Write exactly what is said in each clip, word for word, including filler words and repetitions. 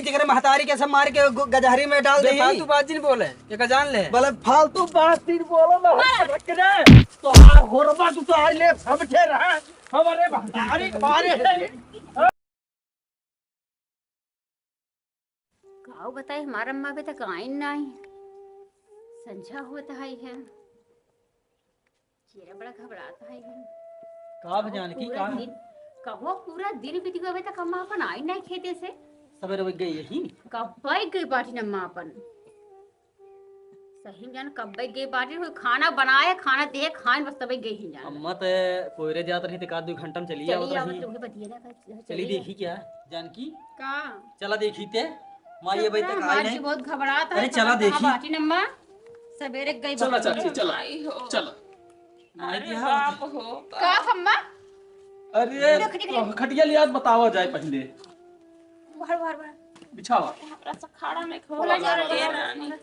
तेरे महतारी के सब मार के गु-, गजहरी में डाल दे। फालतू बात जिन बोले, एका जान ले। बोले फालतू बात जिन बोलो ना, रख दे। तो हार होरबा तू तो आज ले समझे रहा। हमारे महतारी के मारे। काऊ बताई, हमार अम्मा अबे तक आइन नाहीं। संझा होत है, है। चेहरा बड़ा घबरात है, है। का भा जानकी, पूरा का? दिन, कहो पूरा दिन बीत गयो, अबे तक अम्मा अपन आइन नाहीं खेते से। सबेरे वही गई यही? कब गई बाटी अम्मा अपन? सही में जान कब्बे गई बाटी, कोई खाना बनाए, खाना दे, खान बस तबे गई ही जान। अम्मा ते कोयरे जात रही ते का दो घंटा में चली चली आवत आवत रही। तुमके बतिये ना कर, चली चली देखी क्या जानकी? का? चला देखी ते, माई अबे तक आई नहीं। बहुत घबरात है, अरे चला देखी। बाटी अम्मा, सबेरे गई चला बाटी। चाची, चला, आई हो। चला। माई अरे की हालत बाप हो, का बाप। अम्मा? अरे, देख, देख, देख। खटिया लिया बतावा जाए पहले। बाहर, बाहर, बाहर। बिछावा। हमरा से खड़ा नहीं बोला जा रहा है।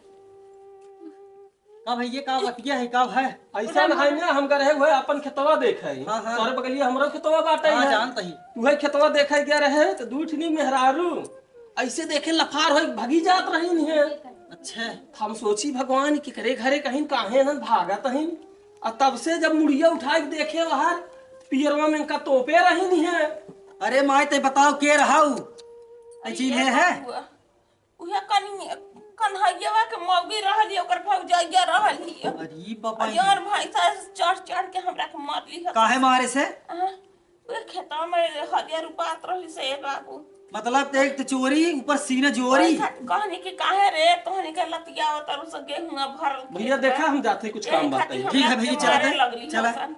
का भैया, का बतिया है, का है? ऐसा ना है ना, हम गए हुए अपन खेतवा देखे। हाँ, हाँ। तोरे बगलिया हमरो खेतवा बाटे हाँ, है। जानत ही। तू है खेतवा देखे गया रहे, तो दू ठनी मेहरारू ऐसे देखे लफार होई भगी जात रही है। अच्छा। हम सोची भगवान कि करे घरे कहीं काहे न भागत हईन। आ तब से जब मुड़िया उठा के देखे बाहर, पियरवा में इनका तोपे रही है। अरे माई, ते बताओ के रहाऊ? ऐ चीज है, है? उहे कन्हैया, कन्हैयावा के मौगी रहली, ओकर भौजाइया रहली। अरे बाबा, अरे यार भाई, सास चढ़ चढ़ के हमरा के मारली ह। काहे मारे से? हाँ, उहे खेतवा में हरिया रुपात रहली से, ए बाबू। मतलब, एक तो चोरी, ऊपर सीने जोरी। ओए, कहनी कि काहे रे, तोहनी के लतिया उतर से गेहूं भरल भैया, देखा, हम जाते कुछ ए, काम बात खातिर है। ठीक है भैया, चला। लगली चला। हसन।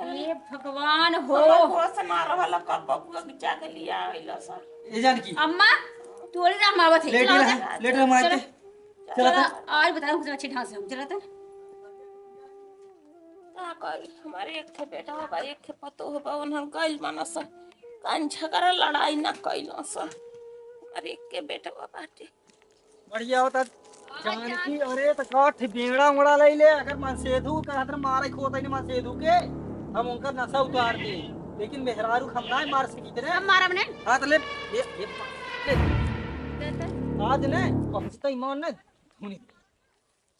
हे भगवान हो। हमर होश ना रहल, कब बबुआ के जाके लिया आइल सन। ए जानकी। अम्मा, तू ओरे राम आवत है। लेट चला रहे, उधर। लेट रहे, हम आए चला। थे। चला चला, था। आज बता रहा हूँ, अच्छे ढंग से हम चला था। का करी, हमारे एक ठे बेटा बा, एक ठे पतोह बा, उन्हन गइल मानस। कान झगड़ा लड़ाई ना कइल सन। हमारे एक के बेटा बाटे। बढ़िया होता। जानकी, अरे त काठ बेड़ा उड़ा ले ले, अगर मनसेधु का हाथ मारे खोत है मनसेधु के, हम उनका नशा उतार दे, लेकिन मेहरारू हम ना मार सकी रे। हम मारब ने। हाथ ले, ले, ले, ले। दे, दे। आज ने पहुंचता ईमान ने धुनी।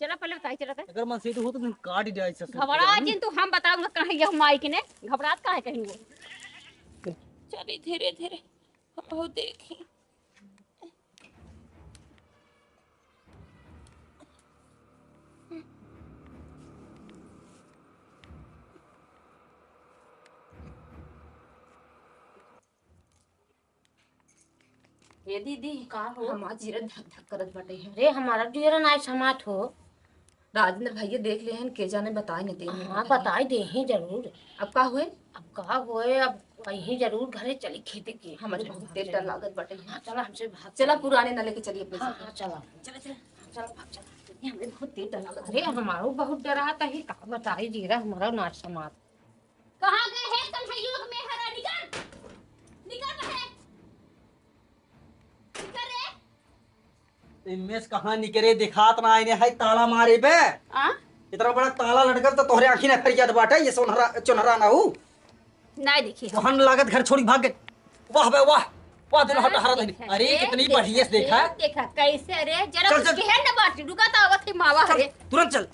चला पहले बताई, चला ते। अगर मनसेधु हो तो तुम काट ही जाए इससे। घबरा जिन तू, हम बताऊंगा कहीं यह माई के ने, घबरात काहे कहीं वो। चली धीरे धीरे, हम बहुत देखी। ए दीदी, का हो? हमार जियरा धक धक करत बाटे। अरे, हमारा जियरा नाई समात हो। राजेंद्र भैया देख लेहन, के जाने बताई न देहन। हाँ, बताई देही जरूर। अब का होए? अब का होए, अब वहीं जरूर घरे चली खेते के। हमरे बहुत तेज डर लागत बाटे। हाँ, चला, हमसे भाग चला, चली। पुराने न लेके चली अपने हाँ, साथ। हाँ, चला। चला, चला। चला, भाग, चला। ये हमरे बहुत तेज डर लागत अरे, बाटे। हमारो बहुत डरात है, का बताई जियरा हमारा नाच समात। कहाँ गए हैं कन्हैया के मेहरा? निकल, निकल रहे। निकल रे। इनमें से कहाँ निकरे, दिखात ना आईने है ताला मारे बे। आ? इतना बड़ा ताला लटकल तो तोहरे आँखी ना फरियाद बाटे, ये सोनहरा, चोनहरा ना हूँ। नहीं देखी। तोहन लागत घर छोड़ी भाग गए। वाह बे वाह, वाह दिन हटा हरा दिन। अरे कितनी बढ़िया से देखा। देखा कैसे, अरे जरा चल, कुछ चल। कहे न बात, रुका तो आवत है मावा चल, रे। तुरंत चल।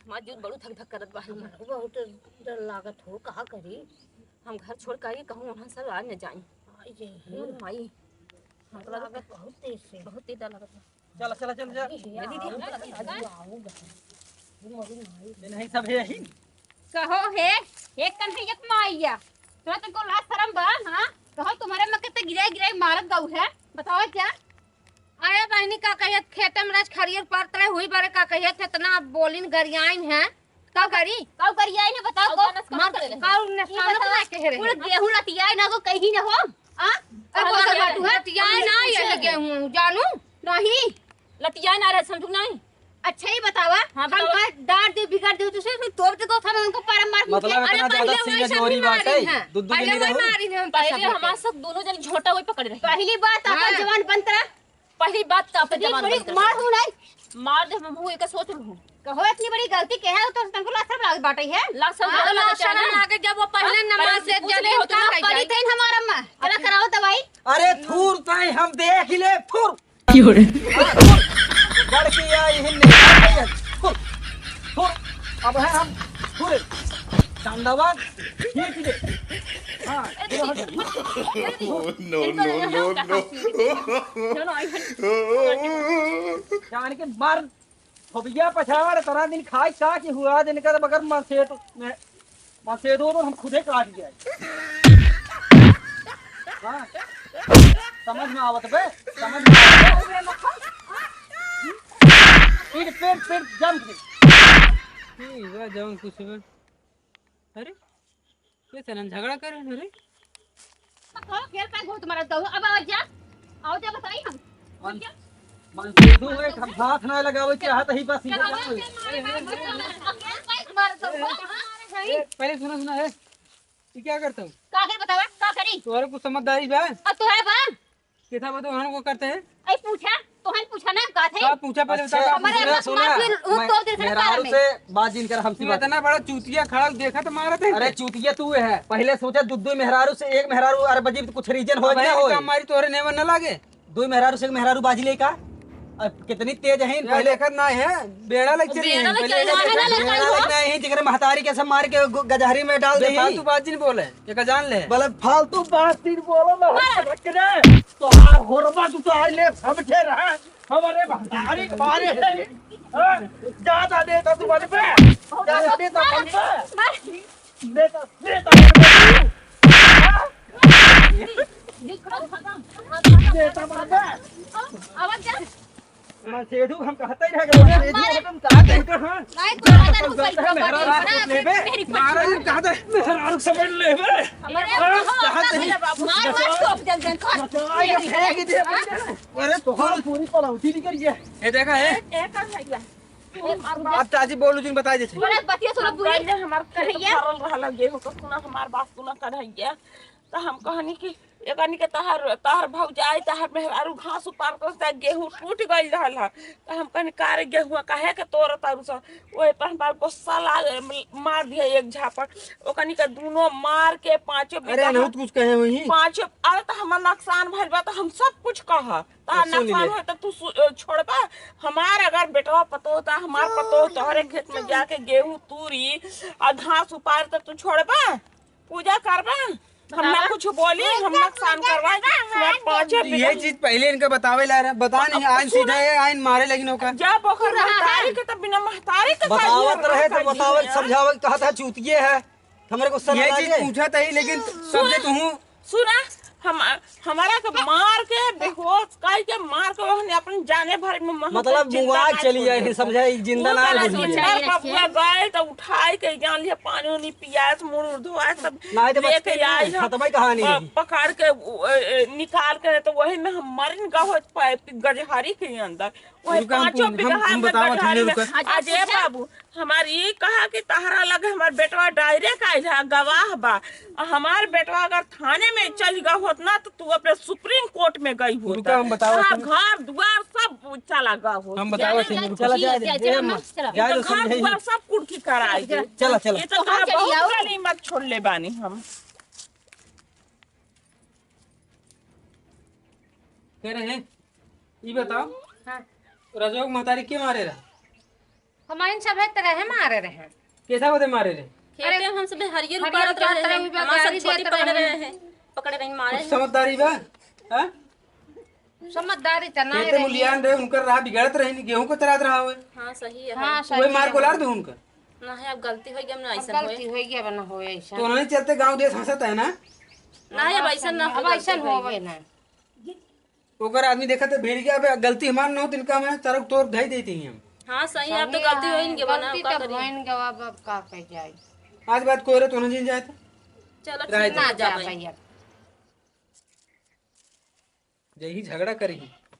हमार जीव बड़ू धक धक करत बा। हमरो बहुत डर लागत हो, का करी? हम घर छोड़ के आई, कहूँ उन्हन सब आ न जाई। आई जइहीं। ओ माई, हमको लागत बहुत तेज से। बहुत तेज डर लागत बा। चला, चला, चल, चल। अरे, ये दीदी, आओ, हमको लागत बा। आओ, आओ, आओ। ये नहीं सब है यही। कहो हे, हे कन्हैया के माइया, तोरा तनको लाज शरम बा, हाँ? कहो तुम्हारे मक्के ते गिराई गिराई मारत गऊ है, बताओ क्या? अरे बहिनी, का कहियत, खेते में रच खरियर परत रहे, हुई बरे का कहियत, इतना बोलिन गरियाइन है, का करी? का गरियाइन है, बताओ, का नस-, का नस-, करे रहे? का नस-, ई का बताओ, ना कहे रहे? पूरा गेहूं लतियाए ना को कहीं ना हो, आ? अब का बोल लतियाए? बाटू है? लतियाए ना, ये गेहूं, जानू? नहीं। लतियाए ना रहे, समझू नहीं? अच्छा, ये बतावा, हाँ, हम बतावा। का डांट दे, बिगाड़ दे, तुसे फिर तोप दे, तो हम उनको परम मार मतलब, अरे, इतना ज्यादा पहले सीने वैसा जोरी भी बात मारी है, है। दुद्दू पहले के वही नहीं मारी है हम पहले पसंद हमारे के। सब दोनों जन झोटा वही पकड़े रहे। पहली बात, अपन हाँ। जवान बनत रहा। पहली बात तो अपन इतनी जवान बड़ी बनत रहा। मार हो नहीं। मार दे, हम हूँ, एक सोच रहूँ। कहो, इतनी बड़ी गलती के है, तो तुमको लाज शरम लागत बाटे है? लाज शरम हाँ, लागत लाज बाटे शरम ना। लागे, जब वो पहले हाँ, नमाज पहले से से पूछ जने ले होता, का पड़ी करी? थी हमार अम्मा। चला कराओ दवाई। अरे थूर ताई हम देख ले, थूर। की हो रे? हाँ, थूर। बड़की आई हिन्ने, थूर, थूर। अब है हम थूरे। चंदवा, खींच दे। हाँ, ये हो गया। No, no, no, no। जान के मार। फबिया पछाड़, तरा दिन खाए का कि हुआ दिन का, मगर मनसेदो, मनसेदो तो हम खुदे काट गए। हाँ, समझ में आवत बे, समझ में आवत बे। पीट, पीट, पीट, जम के। ठीक बा, जौन कुछ बा। अरे, ये चलन झगड़ा करे न रे। तो खेल का घूट मारत दऊ। अब आवाज जा। आओ जा बताई हम। मन, मन से दू एक हम हाथ ना लगावे चाहत ही बस ये चलो, बात। चलो, चलो, चलो, खेल का घूट मारत दऊ। ए, पहले सुना, सुना है। ये क्या करता हूँ? का करे बतावा? का करी? तोहरे कुछ समझदारी बा? अब तो है बा। केथा बा तो हम को करते हैं? ऐ पूछा, तोहन पूछा ना, का थे? का पूछा पहले अच्छा, बता। हमारे सुना, अपना सुना। बात में रुक मैं तो दे सकता मेहरारू है। से बात जिन कर हमसे तू बात। इतना बड़ा चूतिया खड़ा देखा तो मारा थे। अरे चूतिया तू है, पहले सोचा दू दू मेहरारू से एक मेहरारू, अरे बजीब कुछ रीजन हो अबे ना हो। काम मारी तोहरे नेवर न लागे। दो मेहरारू से एक मेहरारू बाजी ले का? अब कितनी तेज है यार, पहले। देखत ना है, बेड़ा लग चली बेड़ा है, लग पहले चली है, बेड़ा लग बेड़ा चली लग है। नहीं, जेकरे महतारी के सब मार के गु-, गजहरी में डाल दे दे। फालतू बात जिन बोले, ये का जान ले। बोले फालतू बात जिन बोलो ना, मार। रख दे। तोहार होरबा तू तो आज ले समझे रहा, हमारे महतारी के मारे है। हाँ, ज्यादा देता तू मन पे, ज्यादा देता मन पे। मार। देता, देता, देता। हाँ? देता मन पे। आवाज जा। मनसेधू हम कहते ही रह गए, मनसेधू हम कहते ही रह गए, हाँ। नहीं, तो ज्यादा तू सही मेहरारू ना, लेबे। मेरी मारा ये कहते, मेहरारू समझ लेबे। हमारे हाँ, यहाँ कहते ही। मार, मार, चोप जल जल कर। बचाओ, ये फेंक दे। अरे, तोहार पूरी पलौती निकल गया। ये देखा है? ए, ए, कर भैया। अब चाची बोलू जिन बताई देते। बोला, बतिया सुनो पूरी। पहले हमार पेट भरल रहल, गेहूं का सुना, हमार बात सुना, कढ़ैया। त हम कहनी कि एकनी के तहार, तहार भौजाई, तहार मेहरारू घास उपार कर से गेहूं टूट गइल रहल ह। त हम कहनी, "का रे गेहुआ काहे के तोड़ तारू स?" ओए पर हमार गुस्सा लाग, मार दिया एक झापड़। ओकनी के दुनो मार के पांचों अरे, बीघा अनहुत कुछ कहे हुई। पांचों, अरे त हमार नुकसान भइल बा त हम सब कुछ कहा। तहार सुन नुकसान ले। होई त तू सु-, छोड़बा? हमार अगर बेटवा पतोह त हमार पतोह तोहरे खेत में जाके गेहूं तूरी आ घास उपार त तू छोड़बा? पूजा करबा? हम ना कुछ बोली, हम नुकसान करवाए। हमार पाँचे ये बीघा चीज पहले इनका बतावे ला रहा, बता नहीं, आइन सीधा है, आइन मारे लेकिन ओकर। जब ओकर महतारी के, तब बिना महतारी के बतावत रहे तो बतावे, समझावे, कहा था चूतिए है। हमरे गुस्सा ना ये चीज लागे। पूछा था ही, लेकिन सब जे तू सुना, हम, हमारा के मार के बेहोश कर के मार के ओहने अपन जाने भर में महक मतलब जिंदा मुआ ना चली छोड़ जाए, दे। समझा, ई जिंदा ना उनका बुझी। सुंदर बबुआ गए तो उठाए के जान लिया, पानी उनी पियास, मुड़ उड़ धोआए, सब नहीं तो बस लेके आई हम। खत्म ही कहानी प-, है। पकड़ के उ-, ए, ए, निकाल के तो वही में हम मरिन गए होत पाए गजहरी के अंदर। वही रुका, हम पाँचों पूछ-, हम, बीघा हम में बतावत गजहरी हई, में। रुका। आज ए बाबू, हमार ई कहा कि तहरा लगे हमार बेटवा direct आइल है, गवाह बा। आ हमार बेटवा अगर थाने में चल गया होत ना, तो तू अपने Supreme Court में गई होत। रुका, हम बतावत तहार हई। घर दुआर सब चला गया होत। हम बतावत हई, रुका। चला, जाए दे, चला, ए अम्मा, चला। जाए दे, घर समझाई। दुआर सब कुर्की कराई दे। चला, चला। ये तो हम तहार चली बहुत आओ। गनीमत छोड़ ले बानी हम। कह रहे हैं, ई बताओ, हाँ। रजवा के महतारी के मारे रहा? हमारे सब है तरह मारे रहे। कैसा बदे मारे रहे? खेते अरे, में हम सब हरियर हरियर उपाड़त रहे हैं, हमारे सब छोटी पकड़े रहे हैं, पकड़े रहे, मारे कुछ हैं। समझदारी बा? हाँ? समझदारी त ना खेते रही। मुलियान रहे, उनकर राह बिगड़त रहे, गेहूं को चरात रहा हुए। हाँ, सही है। हाँ, वही सही मार है। को लार दे उनका। ना है, अब गलती हो गई, अब ना अब ऐसा गलती होए। हो गई, अब ना होए ऐसा। तो उन्होंने चलते गांव देश हंसत है ना? ना है, अब ऐसा ना अब हो, ऐसा गलती हो होवे गई। ना। ओकर आदमी देखा तो भेड़ गया, अब गलती हमार ना हो, तिनका मैं तरफ तोड़ धई देती हैं हम। हाँ, सही है, अब तो सही गलती है, हो ही गई, अब ना, गलती का तो करी? हो ही गई, अब, अब का कह जाए। आज बात कोई रे, तो ना जिन जाए तो? चलो, राय ठीक दे। ना ना जा जा भाई। भैया। यही झगड़ा करी।